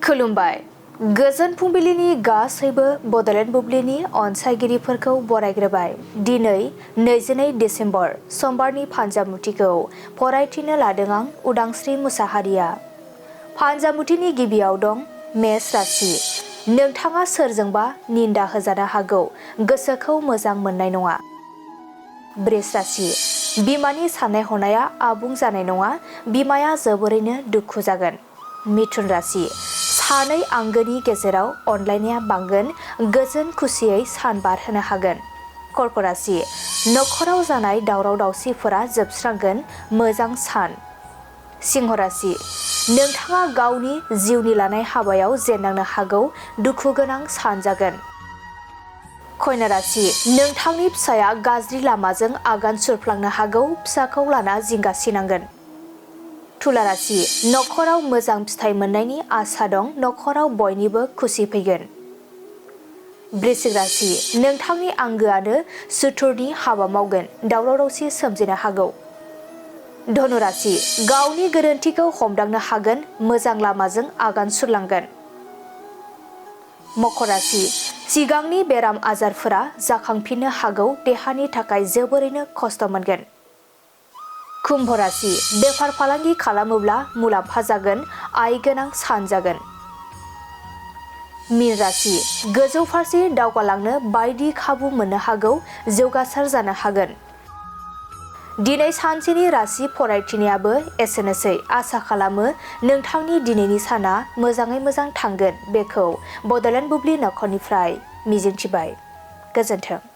खुलुमबाय। गोजोन फुंबिलिनि गासैबो बड'लेण्ड बुब्लिनि अनसायगिरिफोरखौ बरायग्रोबाय। दिनै 22 डिसेम्बर समबारनि फान्जामुथिखौ फरायथिनो लादों आं उदांस्रि मुसाहारिया। फान्जामुथिनि गिबियाव दं मेष राशि। नोंथाङा सोरजोंबा निन्दा होजानो हागौ, गोसोखौ मोजां मोननाय नङा। बृष राशि। बिमानि साननाय हनाया आबुं जानाय नङा, बिमाया जोबोरैनो दुखु जागोन। मिथुन राशि। सानै आंगोनि गेजेराव अनलायनाया बांगोन, गोजोन खुसियै सान बारहोनो हागोन। कर्क राशि। नखराव जानाय दावराव दावसिफोरा जोबस्रांगोन, मोजां सान। सिंह राशि। नोंथाङा गावनि जिउनि लानाय हाबायाव जेननांनो हागौ, दुखु गोनां सान जागोन। कन्या राशि। नोंथांनि फिसाया गाज्रि लामाजों आगान सुरफ्लांनो हागौ, फिसाखौ लाना जिंगासिनांगोन। तुला राशि। नखराव मोजां फिथाइ मोननायनि आसा दं, नखराव बयनिबो खुसि फैगोन। वृश्चिक राशि। नोंथांनि आंगोआनो सुथुरनि हाबा मावगोन, दावराव दावसि सोमजिनो हागौ। धनु राशि। गावनि गोरोन्थिखौ हमदांनो हागोन, मोजां लामाजों आगान सुरलांगोन। मकर राशि। सिगांनि बेराम आजारफोरा जाखांफिननो हागौ, देहानि थाखाय जोबोरैनो खस्थ' मोनगोन। कुम्भ राशि। बेफार फालांगि खालामोब्ला मुलाम्फा जागोन, आय गोनां सान जागोन। मीन राशि। गोजौ फारसे दावगालांनो बायदि खाबु मोननो हागौ, जौगासार जानो हागोन। दिनै सानसेनि राशि फरायथिनायाबो एसेनोसै। आसा खालामो नोंथांनि दिनैनि साना मोजाङै मोजां थांगोन, बेखौ बड'लेण्ड बुब्लि नखरनिफ्राय मिजिंथिबाय। गोजोन्थों।